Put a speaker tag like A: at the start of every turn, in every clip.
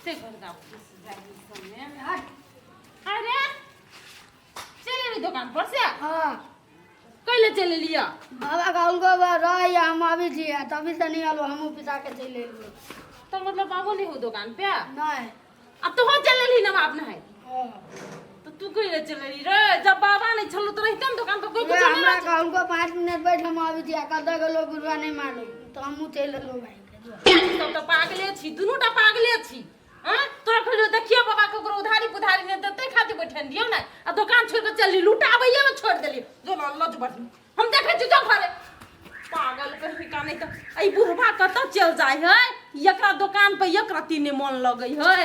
A: कते गर्दा फुस जाइ ई सबमे। अरे चलि एली दोकान पर से?
B: हाँ।
A: कैले चलि एलियै?
B: बाबा कहलको रह, हम आबै छी, आ तभी से नहीं आलो, हमहूँ पिसा के चलि एलियै।
A: तऽ मतलब बाबो नहीं हो दोकान पे?
B: नहीं।
A: अब तो हो चलि एलही ना बाप नहीं?
B: हाँ।
A: तऽ तू कैले चलि एलही रे? जब बाबा नहीं छलो तऽ रहिते ने दोकान पर कोई कुछ नहीं।
B: हमरा कहलको 5 मिनट बैठ, हम आबै छी, आ कतऽ गेलो बुढ़वा नहीं मालूम, तऽ हमहूँ चलि एलहुँ भाई।
A: सब तऽ पागले छी, दुनू टा पागले छी। हाँ, तोरा कहलियो देखियो बाबा ककरो उधारी पुधारी नहि देतै खातिर बैठल दियौ ने, आ दोकान छोड़ि कऽ चलली, लुटाबैये मे छोड़ि देली। जो ना लज बढ़ हम देखै छी, जो घरे। पागल कहीं का। नहि तऽ एहि बुढ़बा कतऽ चलि जाइ है? एकरा दोकान पर एक रत्ती नहि मन लगै है।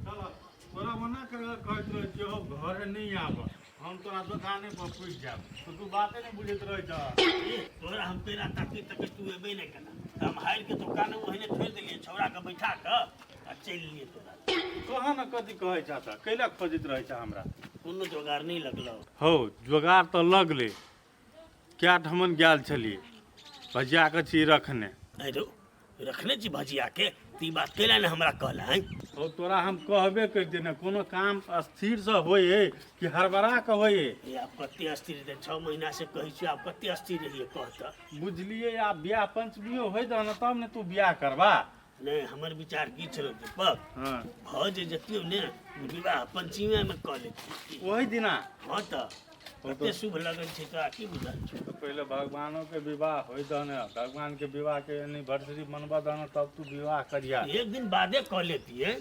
C: चल, तोरा मना कर कहैत रहै छियौ, घरे नहि आब, हम तोरा दोकाने पर पुछि जायब, तऽ तू बाते नहि बुझैत रहै छह।
D: ए, तोरा हम केना ताकि तक तू एबे नहि केना, तऽ हम हारि के दोकान ओहने छोड़ि देलियै, छौड़ा के बैठा कऽ आ चलि एलियै तोरा।
C: कहाँ ने कथी कहै छह तऽ कैला खोजैत रहै छह हमरा?
D: कोनो जोगाड़ नहि लगलौ?
C: हौ, जोगाड़ तऽ लगलै। कए ठमन गेल छलियै, भजिया के छी रखने।
D: आँय रौ, रखने छी भजिया के, तऽ ई बात कैला ने हमरा कहला? आँय
C: हौ, तोरा हम कहबे करितियै ने, कोनो काम स्थिरसँ होइ है कि हड़बड़ा कऽ होइ है?
D: ए, आब कते अस्थिर हेतै? 6 महीना से कहै छियौ, आब कते अस्थिर रहियै, कह तऽ।
C: बुझलियै, आब बियाह पंचमियो होइ दह ने, तब ने तू बियाह करबा।
D: नहि, हमर विचार की छलो दीपक?
C: हँ।
D: भऽ जे जतियौ ने, विवाह पंचमीमे कऽ लेतियै।
C: ओहि दिना?
D: हँ, तऽ कते शुभ लगन छै, तोरा की बुझल छौ?
C: तऽ पहिले भगवानो के विवाह होइ दह ने, भगवान के विवाह के एनिवर्सरी मनबऽ दह ने, तब तू विवाह करिया।
D: एक दिन बादे कऽ लेतियै,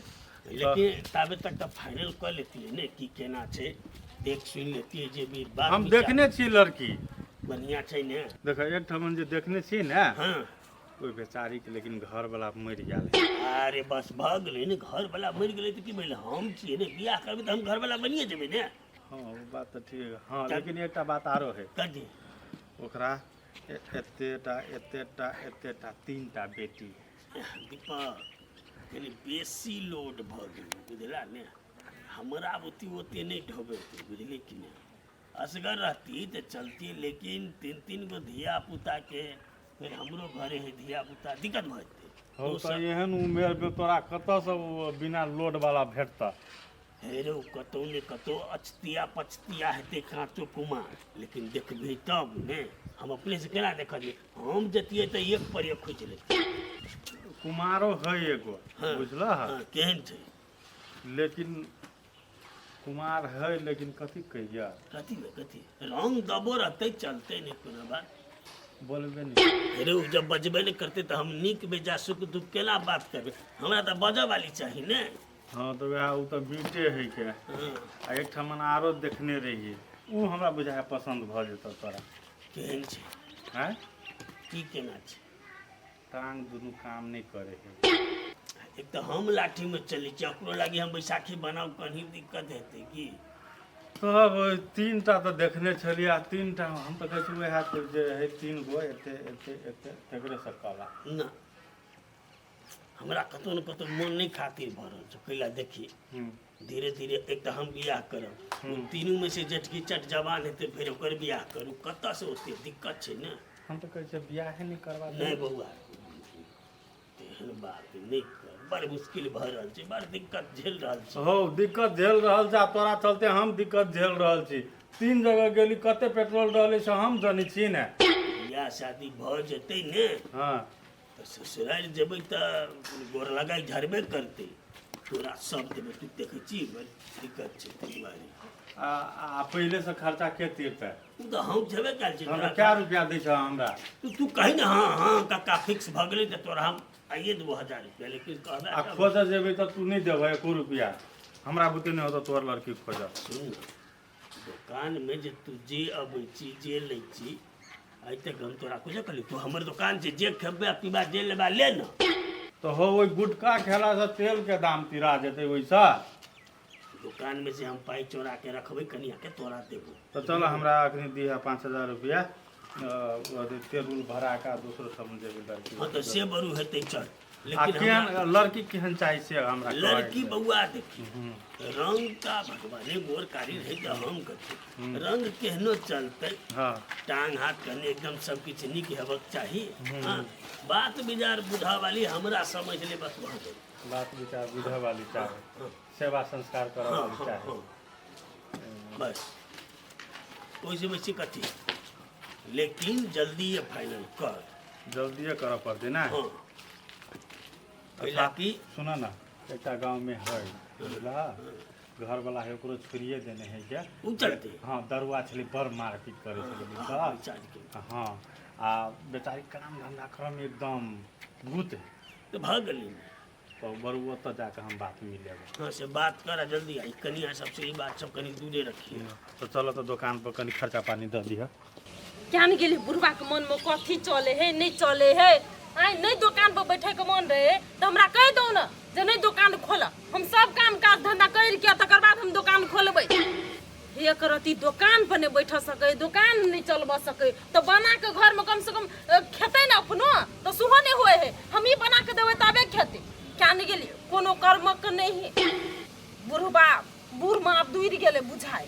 D: लेकिन ताबे तक तऽ फाइनल कऽ लेतियै ने, की केना छै, देख सुनि लेतियै जे भी बात।
C: हम
D: विचार।
C: देखने छी लड़की।
D: बढ़िआँ छै ने?
C: देख, एक ठमन जे देखने छी ने, ओहि बेचारीके लेकिन घरवला मरि गेल।
D: अरे बस, भऽ गेलै ने। घरवला मरि गेलै तऽ की भेलै? हम छियै ने, बियाह करबै तऽ हम घरवला बनिए जेबै ने।
C: हँ, ओ बात तऽ ठीक है। हँ, लेकिन एकटा बात आरो है।
D: कथी?
C: ओकरा एतेटा, एतेटा, एतेटा, तीन टा बेटी।
D: दीपक, कनि बेसी लोड भऽ गेलै, बुझला ने? हमरा ओते ओते नहि ढोबेतै, बुझली कि नहि? असगर रहती तऽ चलती, लेकिन तीन तीन गो धिया पुताके, फेर हमरो घरे है धिया पुता, दिक्कत भऽ जेतै।
C: हौ, तऽ एहन उमेरमे तोरा कतऽसँ ओ बिना लोड वाला भेटतह?
D: हे रौ, कतौ ने कतौ अछतिया पछतिया हेतै काँचो कुमार, लेकिन देखबही तब ने। हम अपने से केना देखलियै? हम जतियै तऽ एक पर एक खोजि लेतियै।
C: कुमारो है एगो। बुझलह?
D: हँ, केहन छै?
C: लेकिन कुमार है, लेकिन कथी कहिया।
D: कथी ने कथी रंग दबो रहतै, चलतै, नहि कोनो बात।
C: बोलबे नहीं।
D: अरे, जब बजबे नहि करतै तऽ हम नीक बेजा सुख दुख केना बात करबै? हमरा तऽ बजऽ वाली चाही ने।
C: हँ, तऽ वएह ओ तऽ बीटे है के। आ एकठाम आरो देखने रहियै, ओ हमरा बुझाइ पसन्द भऽ जेतौ तोरा।
D: केहन छै?
C: आँय?
D: की केना छै?
C: टांग दुनू काम नहि करे है।
D: एक तऽ हम लाठीमे चलै छी, ओकरो लागी हम बैसाखी बनाउ, कहीं दिक्कत हेतै की?
C: तब ओहि तीन टा तऽ देखने छलियै, आ तीन टा हम तऽ कहै छी वएह जे है तीन गो एते एते एते, तकरे से कला।
D: ना, हमरा कतौ ने कतौ मन नहि खातिर भऽ रहल छै। कैला देखी, धीरे धीरे एक तऽ हम बियाह करब, ओ तीनूमे से जेठकी चट जवान हेतै, फेर ओकर बियाह करू, कतऽसँ ओते दिक्कत छै ने।
C: हम तऽ कहै छियै बियाहे नहि करबा।
D: नहि बौआ, तेहन बात नहि कर, बड़ मुश्किल भऽ रहल छै, बड़ दिक्कत झेल रहल छी।
C: हौ, दिक्कत झेल रहल छै, आ तोरा चलते हम दिक्कत झेल रहल छी। तीन जगह गेली, कते पेट्रोल रहलै से हम जनै छी ने।
D: बियाह शादी भऽ जेतै ने, तऽ ससुरारि जेबै तऽ गोर लगाइ झरबे करतै, तोरा सब देबै। तू देखै छी, बड़ दिक्कत छै, ताहि दुआरे।
C: आ आ पहिले से खर्चा के तीरतै?
D: ओ तऽ हम छेबे कयल छी।
C: हमरा क्या रुपया दै छह हमरा?
D: तू तू कही ने, हँ हँ कक्का, फिक्स भऽ गेलै, तऽ तोरा हम आइए देबो 1000 रुपया, लेकिन कहबै।
C: आ खोजऽ जेबै तऽ तू नहि देबह एको रुपया। हमरा बुते नहि होतौ तोहर लड़की खोजऽ।
D: सुन ने, दोकानमे जे तू जे अबै छी, जे लै छी, आइ तक हम तोरा कुछो कहली? तू हमर दोकान छै, जे खेबै पीबा, जे लेबा ले ने।
C: तऽ हौ, ओहि गुटखा खेलासँ तेलके दाम तिरा जेतै ओहिसँ।
D: दोकानमे से हम पाइ चोरा के रखबै, कनिया के तोरा देबो।
C: तऽ चल, हमरा अखनी दिह 5000 रुपया, तेल उल भरा कऽ दोसरो ठाम जेबै लड़की।
D: हँ, तऽ से बरू हेतै, चल।
C: आ
D: लेकिन
C: केहन
D: हमरा
C: लड़की केहन चाही से हमरा कहै
D: लड़की
C: के।
D: बौआ देखी, रंग का भगवाने गोर कारी रहे तऽ हम कथी, रंग केहनो चलतै। टांग हाथ कने एकदम सब किछु नीक हेबाक चाही। हाँ, बात विचार बुझा वाली हमरा समझ ले, बस भऽ गेल।
C: बात विचार बुझऽ वाली चाही, सेवा संस्कार करऽ वाली चाही।
D: बस ओहिसँ बेसी कथी, लेकिन जल्दी फाइनल कर।
C: जल्दिए करऽ पड़तै ने।
D: हँ, कैला कि
C: सुन न, एकटा गाँवमे है, बुझलह, घरवला है ओकरो छोड़िए देने है के।
D: उ चलते।
C: हँ, दरुआ छलै, बड़ मारपीट करै छलै, बुझलह।
D: बेचारीके।
C: हँ, आ बेचारी काम धन्धा करऽमे एकदम भूत है।
D: तऽ भऽ गेलै।
C: तऽ बरू ओतऽ जाकऽ हम बात मिलेबै।
D: हँ, से बात कर आ जल्दी आई। कनिया सबसे ई बात सब कनि दूरे रखिए।
C: तऽ चलऽ तऽ दोकान पर कनि खर्चा पानी दऽ दिहऽ।
A: क्या ने गेली बुढ़वा के मन में कथी चले है, नहीं चले है। आइ नहीं दोकान पर बैठे के मन रहे तो हमरा कह दो ना जे नहीं दोकान खोल, हम सब काम काज धंधा कर के तकर बाद हम दोकान खोलबै। एक रति दोकान पर नहीं बैठ सके, दोकान नहीं चलबा सके, तो बना के घर में कम से कम खेतै ना अपनो, तो सुहो नहीं होए है। हम ही बना के देबै तबे खेतै। क्या ने गेली कोनो कर्मक नहीं है बुढ़बा, बूढ़ में आब दूर गेलै बुझाइ।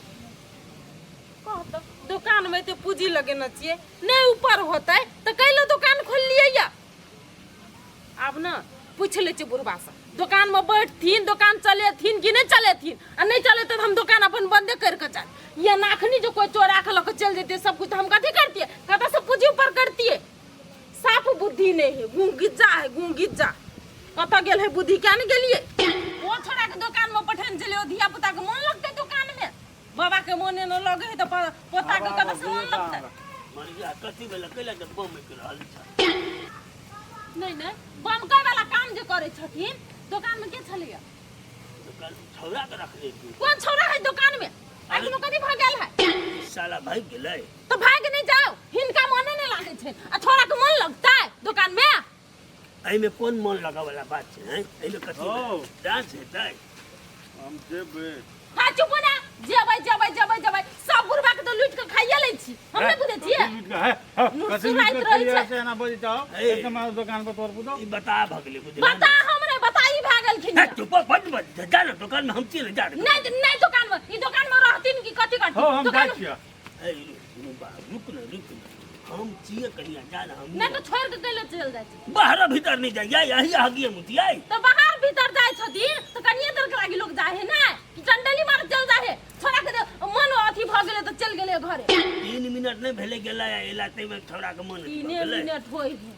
A: कह तऽ दोकान में एते पूंजी लगेने छियै, नहीं ऊपर होतै तऽ कैले दोकान खोललियै या। आब ने पूछि लै छियै बुढ़बा से, दोकान में बैठथिन, दोकान चलेथिन कि नहीं चलेथिन, आ नहीं चलेतै तऽ हम दोकान अपन बंदे करि कऽ जायब। या नाखनी जो कोई चोरा के लऽ कऽ चलि जेतै सब कुछ, तऽ हम कथी करतियै, कतऽ से पूंजी ऊपर करतियै। साफ बुद्धि नहीं है, गूंगिज्जा है गूंगिज्जा। कतऽ गेल है बुद्धि, क्या नहीं गेलियै। ओ छोड़ा के दोकान में पठेने छलियै, ओ धिया पुता के मन लगतै दोकान में, बाबा के मोने न लगे है तऽ पोता के कतऽ से मन लगतै।
D: मर गया, कथी भेलै, कैला के बम के रहल छै?
A: नहीं नहीं, बमकै वाला काम जे करै छथिन दोकान में के छलैया?
D: दोकान छौड़ा के रखने छी।
A: कोन छौड़ा है दोकान में? आखिर में कथी भऽ गेल है?
D: ई साला भागि गेलै।
A: तऽ भागि नहि जाओ, हिनका मने नहि लागै छै आ छौड़ा के मन लगतै दोकान में?
D: एहिमे कोन मन लगऽ वाला बात छै, हैं? एहिमे कथी
C: हौ।
D: डांस हेतै?
C: हम जेबै।
A: हाँ चुप ना, जेबै जेबै जेबै जेबै, सब बुढ़बा के तो लूट के खाइए लै छी, हम नहि बुझै छियै। नुसुराइत रहै छै।
C: से एना बजै छौ?
D: ए।
C: एक मार दोकान पर तोर पुतौ।
D: ई बता भऽ गेलै, बुझलियै?
A: बता हम नहि बता, ई भए गेलखिन।
D: हे, चुप बड बड जा ने, दोकान में हम छी ने, जा ने।
A: नहीं नहीं, दोकान में ई दोकान में रहथिन कि कथी करथिन?
C: हो, हम
A: दोकान
C: जाइ छियै।
D: ए, रुक रुक बा, रुक ने, रुक ने, हम छियै कनिया, जा ने, हम
A: नहि तऽ छोड़ि के कैले चलि जाइ छी?
D: बाहर भीतर नहीं जाइए, यही आगिए मुतियाई।
A: तऽ बाहर भीतर जाइ छथिन तऽ कनिये देर के लागी लोग जाइ है ना कि चंडली मार चल जाइ है। छोड़ा के मन अथी भऽ गेलै तऽ चलि गेलै घरे।
D: 3 मिनट नहीं भेलै गेला एला, ताहिमे छौड़ा के मन अथी भऽ
A: 3
D: गेलै।
A: मिनट होइ है।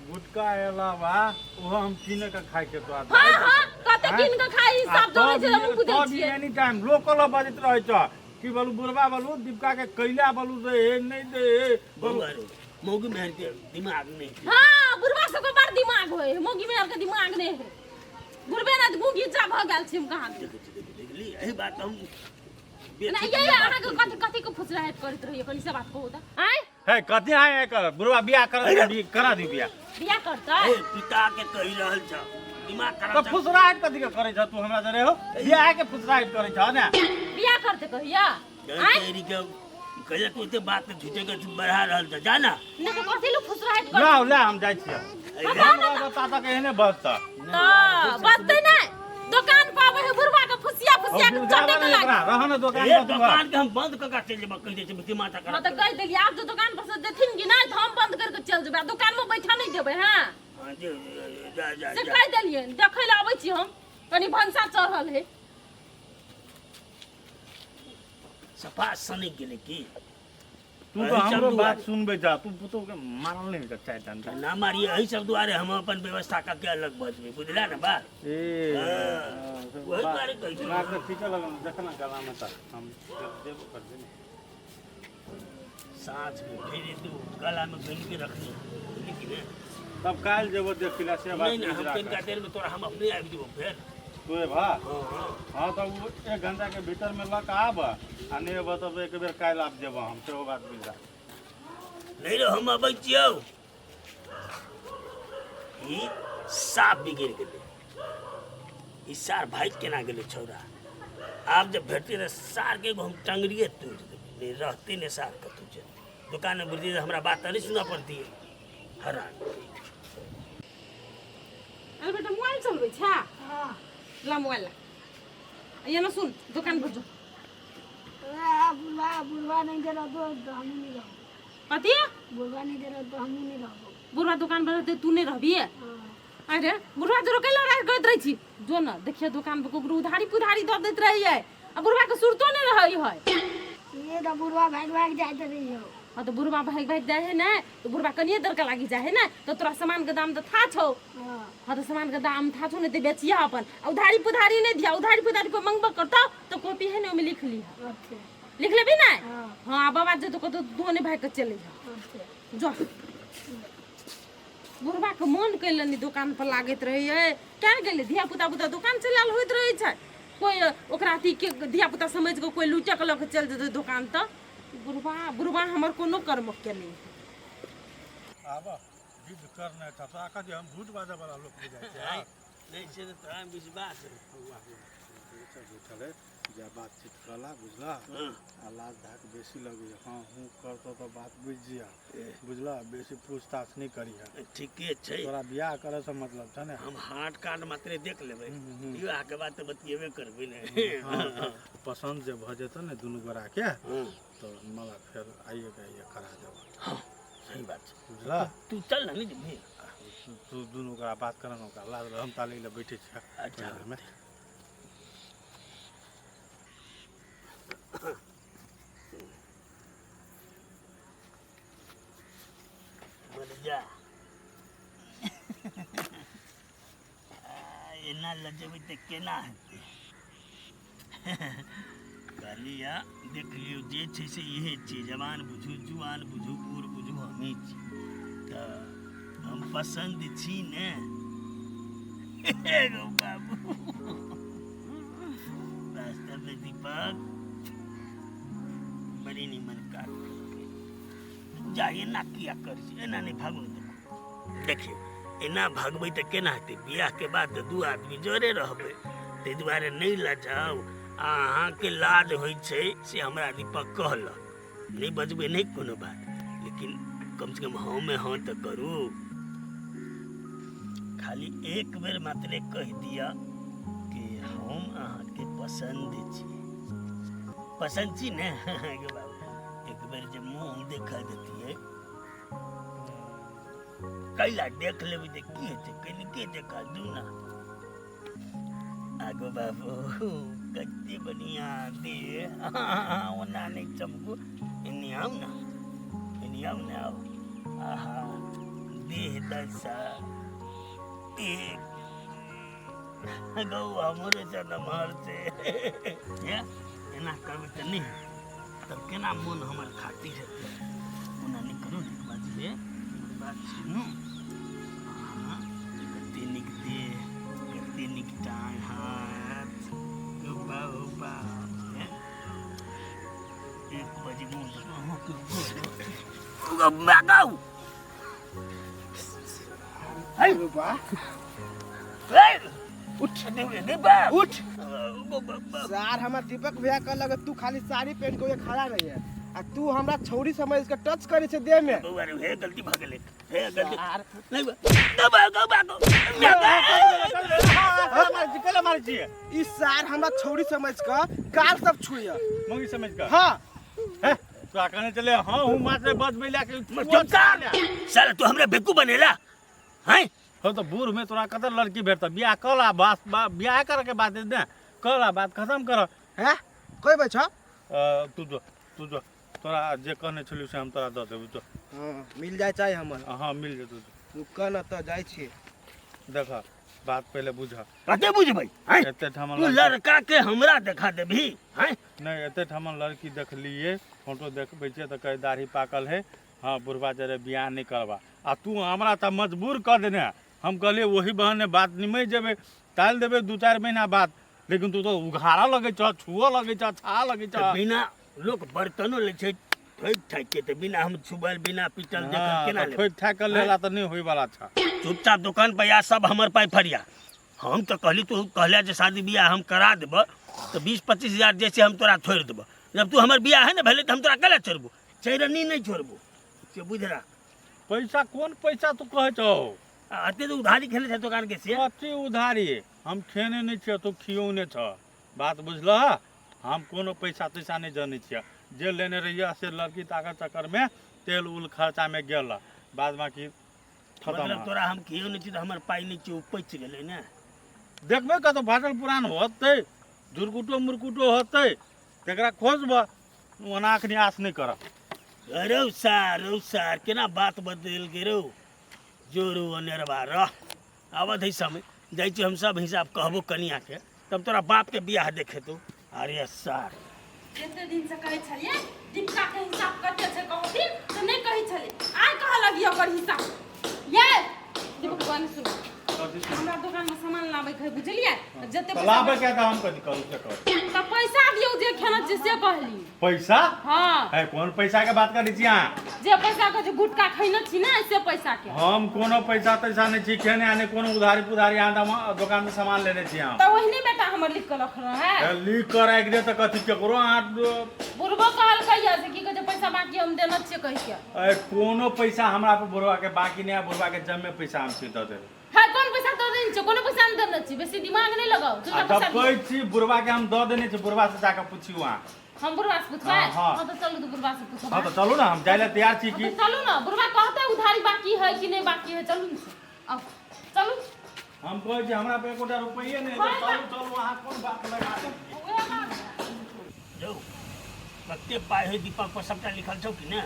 C: गुटका अलावा ओहो हम कीने के खाइ के तोरा।
A: हाँ हाँ, कते कीन के खाइ हिसाब जोड़ै छै, हम बुझै छियै।
C: एनी टाइम लोकल बजैत रहै छ कि बोलू बुढ़बा, बोलू दीपका के कैला, बोलू दे हे नहीं दे हे बोलू।
D: बौआ रे, मौगी मेहर के दिमाग नहीं छै।
A: हाँ, बुढ़बा सबके बड़ दिमाग होइ है, मौगी मेहर के दिमाग नहि है। बुढ़बे ने गुंगिज्जा भऽ गेल छै, हम कहाँ
D: देखै छी, देखी, देखली, एहि बात हम
A: नहि ये अहाँके कथी कथी के फुसराहट करैत रहियै, कनि से बात कहू तऽ आँय।
C: हे, कथी आए कर बुढ़बा बियाह कर, करा दी बियाह।
A: बियाह करतै?
D: ए, पिता के कहि रहल छ, दिमाग
C: तऽ
D: खराब छ।
C: फुसराहट कथी के करै छ तू हमरा जरे हो? बियाह के फुसराहट करै छ ने?
A: बियाह करतै कहिया आँय?
D: तेरी के कहिया तू एते बात झूठे के बढ़ा रहल छ, जा ना।
A: नहि तऽ कथी लए फुसराहट करतै?
C: लाओ ला, हम जाइ छियै। हमरा बता तक एहने बजता।
A: तऽ बजतै नहि, दोकान पर आबै है बुढ़वा के फुसिया फुसिया के चटे के लागे।
C: रह न दोकान
D: ए,
C: पर तू।
D: दोकान के हम बंद कऽ के चलि जेबै, कहि दै छै माथा
A: हाँ
D: खराब।
A: तऽ कहि देलियै, आब जो दोकान पर से देथिन कि नहि तऽ हम बंद करके चलि जेबै आ दोकान में बैठा नहि देबै। हाँ।
D: हाँ, जे, जा जा
A: से
D: जा।
A: कहि देलियै, देखै लए आबै छी हम, कनि भनसा चढ़ल है।
D: सफा सनकि गेलै की?
C: तू
D: एहि
C: तऽ
D: सब
C: हमरो बात
D: दुआरे।
C: सुनबै जा, तू पुतोह के मारल नहि जा चारि डंडा।
D: ना मारिए, एहि सब दुआरे हम अपन व्यवस्था कऽ के अलग भऽ जेबै, बुझला ने बात?
C: ए।
D: हाँ, ओहि दुआरे कहै छी।
C: दिमाग तऽ ठीके लगल, देख ने गला में तऽ हम देबो करबै ने।
D: साँझ में फेर एतै, गला में बान्हि के रखने, बुझली कि नहि?
C: तब काल्हि जेबो देखै लए से बात।
D: नहि नहि, हम
C: गुजरा
D: कनिका
C: कऽ।
D: देर में तोरा हम अपने आबि जेबो फेर।
C: तू एबह?
D: हँ हँ।
C: हँ, तऽ ओ 1 घंटा के भीतर में लऽ कऽ आबह आ नहि एबह तब एक बेर काल्हि आबि जेबह हम, सेहो बात बुझि जा।
D: नहि रे, हम अबै छियौ। ई साफ बिगड़ि गेलै, ई सार भागि केना गेलै छौड़ा? आब जब भेटतै तऽ सारके एगो हम टङ्गरिए तोड़ि देबै। नहि रहतै नहि सार कतहु जेतै, दोकानमे बुझलियै तऽ हमरा बात तऽ नहि सुनऽ पड़तियै हरान।
A: अरे बेटा। चलबै छै?
B: हाँ।
A: ला मोबाइल ला, ये ना सुन, दुकान पर जो।
B: बुढ़वा बुढ़वा नहीं दे रहा तो हमहूँ नहीं रहबो।
A: कथी?
B: बुढ़वा नहीं दे रहा तो हमहूँ नहीं रहबो।
A: बुढ़वा दुकान पर रहतै, तू नहीं रहबी?
B: हाँ।
A: अरे बुढ़वा जरो कैला लड़ाइ करैत रहै छी? जो न देखिए, दुकान पर ककरो उधारी पुधारी दऽ दैत रहैए आ बुढ़वा के सुरतो नहि रहै है।
B: ये तो बुढ़वा भागि भागि जाइत रहियो।
A: हाँ, तऽ बुढ़वा भागि भागि जाइ है ने, तऽ बुढ़वा कनिए देर के लागि जाइ है ने, तऽ तोरा सामान के दाम तऽ था छौ।
B: हाँ।
A: हाँ, तऽ सामान के दाम था छौ ने, तऽ बेचिया अपन आ उधारी पुधारी नहि दिया। उधारी पुधारी कोइ मंगबो करतौ तऽ कॉपी है ने, ओहिमे लिख लिह।
B: अच्छा।
A: लिख लेबी ने?
B: हाँ।
A: हाँ, आ बाबा जेतौ कतौ, तू नहि भागि कऽ चलि अइहऽ।
B: अच्छा।
A: जो, बुढ़बाके मोन कयलनि दोकान पर लागैत रहैए। क्या गेलै धिया पुता पुता दोकान चलायल होइत रहै छै, कोइ ओकरा अथी के धिया पुता समझि कऽ कोइ लूटि कऽ लऽ कऽ चलि जेतै दोकान। तऽ बुढ़बा बुढ़बा हमर कोनो कर्मके नहि।
C: आब जिद करने था तो आका जे हम झूठ बाजऽ वाला लोक बुझाइ छै?
D: नहि छै तऽ तोरा विश्वास।
C: बैठल है जा, बातचीत कला, बुझला? आ लाज धाक बेसी लगैए। हँ हूँ करतौ तऽ बात बुझि जिया, बुझला? बेसी पूछताछ नहि करिहे।
D: ठीके छै।
C: तोरा बियाह करऽसँ मतलब छ ने?
D: हम हाट काट मात्रे देख लेबै।
C: हूँ।
D: विवाह के बाद तऽ बतियेबे करबै ने।
C: हँ, तऽ पसन्द जे भऽ जेतौ ने दुनू गोराके,
D: हँ।
C: तऽ मला फेर आइए के आइए करा देबऽ।
D: हँ, सही बात छै।
C: बुझला?
D: तू चल ने, नहि जेबही?
C: तू दुनू गोरा बात कर ने, ओकरा लाज। हम ताली लए बैठे छियै।
D: अच्छा।
C: मे
D: मर जा, एना लजेबै तऽ केना हेतै? कहलियै, देख लियौ, जे छै से इहे छियै। जवान बुझू, जुआन बुझू, बूढ़ बुझू, हमही छी। तऽ हम पसन्द छी ने गौ बाबू? वास्तवमे दीपक बड़ी निमन काज केलकै। जा, एना किया करै छी? एना नहि भागू ने। देखू, देखियौ, एना भागबै तऽ केना हेतै? बियाहके बाद तऽ दू आदमी जोरे रहबै, ताहि दुआरे नहि लजाउ। आ अहाँके लाज होइ छै से हमरा दीपक कहलक। नहि बजबै, नहि कोनो बात, लेकिन कमसँ कम हँ मे हँ तऽ करू। खाली एक बेर मात्रे कहि दिअ कि हम अहाँके पसन्द छी। पसन्द छी ने गे बाबू? एक बेर जे मुँह देखा देतियै। कैला देख लेबै तऽ की हेतै? कनिके देखा दू ना। आगो बाबू, कते बढ़िया देह। ओना नहि चमकू, एने आउ ने, एने आउ ने, आउ। आहा, देह दशा एक गौ हमरो से नमहर छै। हे, एना करबै तऽ नहि हेतै। तब केना मोन हमर खातिर हेतै? ओना नहि करू ने बाजबै। हमर बात सुनू अहाँ। कते नीक देह, कते नीक टांग हाथ। उपा उपा, एक बजे मुँह अहाँके गौ।
E: उठ।
D: उठ।
E: उठ सार, हमार दीपक भैया कहलक तू खाली साड़ी पहन के खड़ा रही है आ तू हमरा छौरी समझ के टच करे छे देह में।
D: बौआ रे, हे गलती भऽ गेलै, हे गलती।
E: सार।
D: नहीं बा गौ बा गौ।
C: मारै छी? कैला मारै छियै?
E: ई सार हमरा छौरी समझ के गाल सब छुए।
C: मंगी समझ कऽ?
E: हाँ।
C: हे, तोरा कहने चले हाँ हूँ मात्र बजबै लए के।
D: चुप साला, तू हमरा बेवकूफ बनेला हैं?
C: हो, तऽ बूढ़ में तोरा कतऽ लड़की भेटतौ? बियाह कऽ ला बस, बियाह करे के बात ने कऽ ला, बात खत्म कर।
E: हैं, कोई बच्चा?
C: तू जो, तू जो, तोरा जे कहने छलियौ से हम तोरा दऽ देबौ, जो।
E: हाँ, मिल जाए चाहे हमर।
C: हाँ, मिल जेतौ, जो।
E: रुक न तऽ जाइ छी।
C: देख, बात पहिले बुझ।
D: कते बुझबै हैं?
C: एते ठाम
D: तू लड़का के हमरा देखा देबही हैं?
C: नहि, एते ठाम लड़की देखलिए, फोटो देखबै छियै तऽ कहै दाढ़ी पाकल है। हाँ, बुढ़बा जरे बियाह नहि करबा आ तू हमरा तऽ मजबूर कऽ देने। हम कहलियै ओही बहाने बात निमहि जेबै, टालि देबै 2-4 महीना बाद, लेकिन तू तऽ उघारऽ लगै छह, छुअऽ लगै छह, छा लगै
D: तऽ
C: छह।
D: बिना लोक बर्तनो लै छै ठोकि ठाकि के, तऽ बिना हम छुबल, बिना पीटल देखल केना
C: तऽ
D: लेबै?
C: ठोकि ठाकि कऽ लेला तऽ नहि होइवला छह।
D: चुपचाप दुकान पर आ, सब हमर पाइ फरिया। हम तऽ कहली, तू कहले जे शादी बियाह हम करा देबऽ तऽ 20-25 हजार जे छै हम तोरा छोड़ि देबऽ। जब तू हमर बियाह है ने भेलै तऽ हम तोरा कैला छोड़बो? चैरनी नहि छोड़बो, से बुझ राख।
C: पैसा? कोन पैसा तू कहै छौ?
D: आ एते तऽ उधारी खेने छै दोकान के से।
C: कथी उधारी? हम खेने नहि छियै, तू खियौने छह, बात बुझलह? हम कोनो पैसा तैसा नहि जनै छियै। जे लेने रहियै से लड़की ताकत चक्करमे तेल उल खर्चामे गेल, बाद बाकी खतम।
D: मतलब तोरा हम खियौ नहि छी तऽ हमर पाइ नहि छियै, ओ पचि गेलै ने।
C: देखबै कतौ फाटल पुरान होतै, झुरकुटो मुरकुटो होतै, तकरा खोजबह। ओना अखनी आस नहि करब।
D: रौ सार, रौ सार, केना बात बदलि गेल रौ। जोरू अनेरबा रह, आबऽ दही समय, जाइ छी हम सब हिसाब कहबो कनियाके, तब तोरा बापके बियाह देखेतौ। अरे सार,
A: कते दिन से कहै छलियै दीपिका के हिसाब कते छै कहथिन तऽ नहि कहै छलै, आइ कहऽ लगियै ओकर हिसाब। ये दीपक बन सुन, हमरा दोकान में सामान लाबै के है, बुझलियै? जते
C: तऽ लाबै के तऽ हम कथी करू से कहू।
A: तऽ पैसा दियौ जे खेना छै से कहली।
C: पैसा?
A: हाँ।
C: है, कोन पैसा के बात करै छी अहाँ?
A: जे पैसा के जे गुटका खैने छी ने से पैसा के।
C: हम कोनो पैसा तैसा नहि छी खेने, आ नहि कोनो उधारी पुधारी अहाँ दोकान से सामान लेने छी हम।
A: तऽ ओहिने बेटा हमर लिख के रखल है।
C: तऽ लिख कऽ राखि दे तऽ कथी केकरो अहाँ
A: बुढ़बो कहलकै ये से की कहै छै पैसा बाकी हम देने छियै कहि के।
C: अरे कोनो पैसा हमरा पर बुढ़वा के बाकी नहि है, बुढ़वा के जमे पैसा हम छी दऽ देबै।
A: है, कोन पैसा दऽ देने छियै? कोनो पैसा नहि देने छी, बेसी दिमाग नहि लगाउ।
C: आ
A: दूटा
C: जब
A: पैसा दियौ।
C: कहै छी बुढ़वा के हम दऽ देने छी, बुढ़वा से जाकऽ पुछियौ अहाँ।
A: हम बुढ़वा से पूछबै?
C: हाँ, हाँ।
A: हाँ तऽ चलू तऽ बुढ़वा से पूछब।
C: हाँ तऽ चलू ने, हम जाइ लए तैयार छी।
A: हाँ
C: की
A: तऽ चलू ने, बुढ़वा कहतै उधारी बाकी है कि नहि बाकी है। चलू ने, आउ चलू।
C: हम कहै छी हमरा पे एकोटा रुपैये नहि है, तऽ चलू चलू, अहाँ कोन बात लगा दै छियै?
A: उएह बात।
D: रौ, कते पाइ हइ दीपक पर सबटा लिखल छौ कि ने?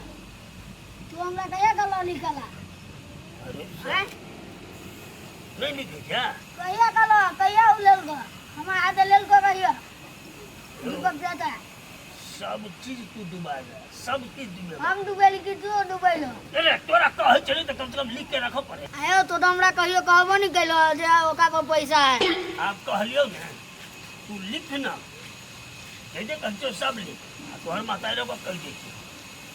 B: तू हमरा कहिया कहलह लिखला?
D: अरे
B: आँय?
D: नहि लिखै छै?
B: कहिया कहलह? कहिया उ लेलको? हमरा हाथे लेलको रहियो दीपक चाचा।
D: सब चीज तू डुबा दे, सब चीज डुबे।
B: हम डुबेली कि तू डुबेलो?
D: अरे तोरा कहै छली तऽ कम से कम लिख के रखऽ पड़े।
B: आयो तो हमरा कहियो कहबो नहीं कैलो जे ओका पर पैसा है।
D: आब कहलियौ ने, तू लिख ना, जे जे कहै छियौ सब लिख, आ तोहर महतारियो के कहि दै छियौ,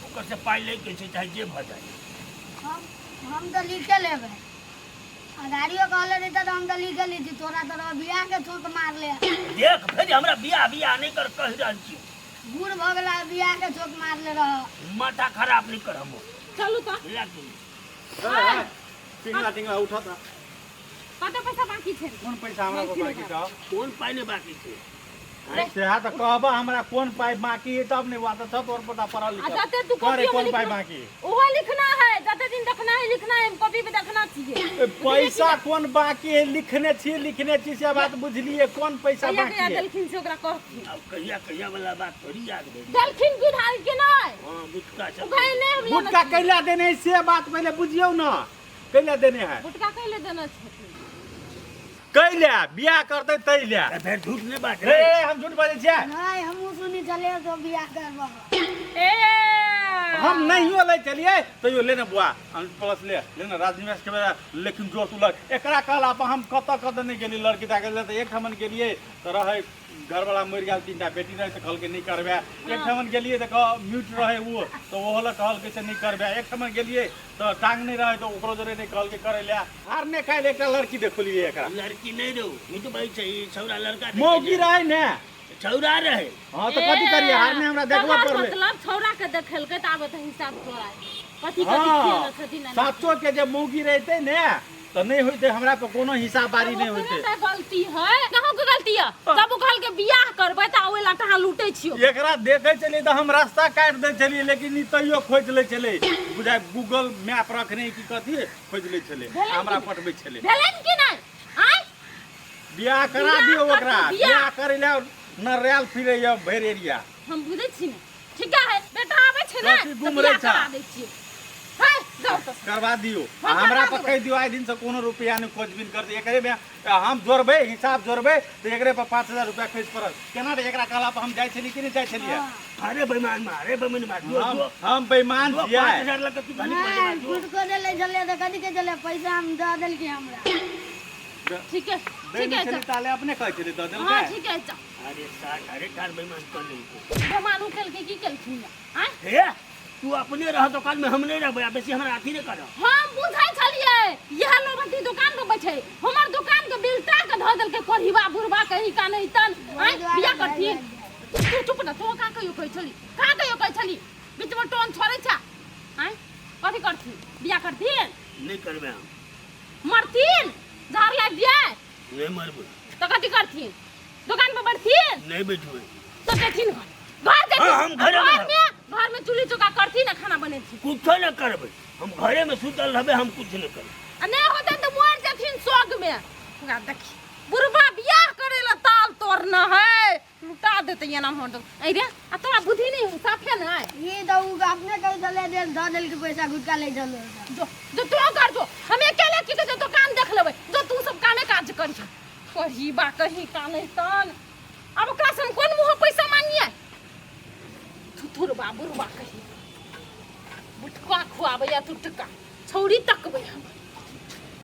D: ओकर से पाइ लै के छै चाहे जे भऽ जाय।
B: हम तऽ लिखे लेबै। आ गाड़ियो कहले रही तऽ हम तऽ लिखे ली छी। तोरा तरह बियाह के चोट मार ले।
D: देख, फेर हमरा बियाह बियाह नहि कर, कहि रहल छियौ।
B: बूढ़ भऽ गेला, बियाह के चोट मार ले रह।
D: माथा खराब नहि कर हमर।
A: चलू तऽ।
D: बुझला कि नहि?
C: टिंगला टिंगला उठत।
A: कते पैसा बाकी छै?
C: कोन पैसा हमरा पर बाकी छौ?
D: कोन पाइ नहि बाकी छै?
C: सेहा तऽ कहबह हमरा कोन पाइ बाकी है तब ने। बात छौ तोर पता पढ़ल
A: आ
C: लिखल
A: जते तू
C: करे
A: कॉपियो में
C: कोन पाइ
A: लिखना
C: बाकी?
A: ओहो लिखना है, जते दिन देखना है लिखना है, कॉपी पे देखना चाहिए।
C: ए, पैसा कोन बाकी है? लिखने छी, लिखने छी से बात बुझलिए, कोन पैसा
A: कहिया
C: बाकी
A: कहिया
C: है?
A: देलखिन से ओकरा कहथिन।
D: आब कहिया कहिया वाला बात थोड़ी याद भेल।
A: देलखिन कि उधारी के नहि?
D: हाँ, गुटका सब।
A: उधारी नहि हम लेने
C: गुटका
A: छी।
C: कैला देने है से बात पहिले बुझियौ ने, कैला देने है?
A: गुटका कैले देने छथिन?
C: कैला बियाह करतै तै ले।
D: ए, फेर झूठ नहि बाज।
C: ए, हम झूठ बाजै छियै?
B: नहीं, हमहूँ सुनी चले तो बियाह करबह।
A: ए,
C: हम नहियो लै छलियै तैयो ले ने बुआ, हम प्लस ले ले ने राजनिवास के बेरा, लेकिन जोश उलट एकरा कहला पर हम कतऽ कतऽ नहि गेली लड़की ताके ले। तऽ एक ठमन गेलियै तऽ रहै घरवाला मरि गेल, तीनटा बेटी रहै, तऽ कहलकै नहि करबै। एक ठमन गेलियै तऽ कह म्यूट रहै ओ, तऽ ओहो लए कहलकै से नहि करबै। एक ठमन गेलियै तऽ टांग नहि रहै, तऽ ओकरो जोरे नहि कहलकै करै लए। हार नहि खाइ लए एकटा लड़की देखलियै एकरा।
D: लड़की नहि रहू, झूठ बाजै छै ई छौड़ा, लड़का देखे
C: मौगी
D: छै।
C: रहै ने?
D: छौड़ा रहै।
C: हँ तऽ कथी करियै, हार नहि हमरा देखबऽ
A: तकर
C: पड़लै।
A: मतलब छौड़ा के देखेलकै तऽ आब तऽ हिसाब तोरा कथी कथी
C: हँ
A: खेने छथिन आ नहि।
C: सातो के जे मौगी रहितै ने तऽ नहि होइतै, हमरा पर कोनो हिसाब बारी नहि
A: ओकरे
C: होइतै।
A: तऽ गलती है, कहाँ के गलती है? जब ओ कहलकै बियाह करबै तऽ ओहि लाटा अहाँ लूटै छियौ।
C: एकरा देखै छलियै तऽ हम रास्ता काटि दै छलियै, लेकिन ई तैयो खोजि लै छलै, बुझाइ गूगल मैप रखने की कथी, खोजि लै छलै,
A: भेलै कि
C: हमरा
A: नहि?
C: पठबै छलै।
A: भेलनि कि नहि? आँय,
C: बियाह करा
A: बियाह
C: दियौ
A: करतै,
C: ओकरा।
A: बियाह।
C: बियाह करै लए नर्याल फिरैया भरि एरिया।
A: हम बुझै छी ने, ठीक है, बेटा आबै छै ने
C: कथी
A: तऽ
C: गुमरै
A: बियाह
C: छा?
A: करा दै छियै। है, जाउ तऽ।
C: करवा दियौ।
A: हाँ,
C: आ हमरा
A: करवा
C: पर
A: देबै।
C: कहि दियौ, आइ दिनसँ कोनो रुपैआ नहि खोजबीन करतै। एकरे में हम जोड़बै, हिसाब जोड़बै तऽ एकरे पर 5000 रुपैआ खसि पड़त। केना रे, एकरा कहला पर हम जाइ छलियै कि नहि जाइ छलियै?
D: अरे बेईमान मार, अरे बेईमान मार, जो
C: हम
D: जो
C: हम बेईमान
D: जो
C: छियै?
D: 5000 लऽ के तू धनी बनि
B: नहीं,
D: जेबा, जो।
B: गुटको देले छलियै तऽ कथी के छलै पैसा? हम दऽ देलकै हमरा।
A: ठीक है,
C: दै
A: ठीक
C: नहि
A: है,
C: छलियै
A: जाउ।
C: ताले अपने कहै छलियै दऽ
A: हाँ
C: देलकै।
A: ठीक है, जाउ।
D: अरे साठ, अरे ठार बेईमान कर लेलकै।
A: बेईमान उ केलकै की केलखिन? आँय,
D: हे, तू अपने रह दोकान में, हम नहीं रहबै, आ बेसी हमरा अथी नहीं करब।
A: हम बुझै छलियै इएह लोग अथी दुकान पर बैठे, हमर दुकान के बिलटा के धऽ देलकै कोढ़िबा बुढ़बा कहीं का नहीं तन। आँय, बियाह करथिन? तू चुप ना। तू का कहियो कहै छली, का कहियो कहै छली? बीच में टोन छोड़ै छा। आँय, कथी करथिन? बियाह करथिन?
D: नहीं करबै हम।
A: मरथिन झाड़ लागि दिए
D: नहि मरबै।
A: तऽ कथी करथिन? दोकान पर बैठथिन?
D: नहि बैठबै।
A: तऽ जेथिन घर, घर जेथिन।
D: हाँ, हम घरे में
A: घर में, घर में चूल्ही चौका करथिन आ खाना बनेथिन।
D: कुछो नहि करबै, हम घरे में सुतल रहबै, हम कुछ नहि करबै।
A: आ नहि होतै तऽ मरि जेथिन शोक में। ओकरा देखी, बुढ़बा बियाह करे ला ताल तोड़ना है, लुटा देतै एना हमर। तो ऐ रे, आ तोरा बुद्धि नहीं हो साफे नहीं?
B: ई तऽ उ अपने कहि देले जे धऽ देलकै पैसा, गुटका ले चलो।
A: जो जो तू कर, जो। हम अकेले की कहै छै, दोकान देख लेबै। जो तू सब कामे काज करिह। कही बा कहीं का नहीं तन आब ओकरा से हम कोन मुँह पैसा मांगिए? थुथुरबा बुढ़बा कही, बुटका खुआबैया तुटका छौड़ी तकबै हम।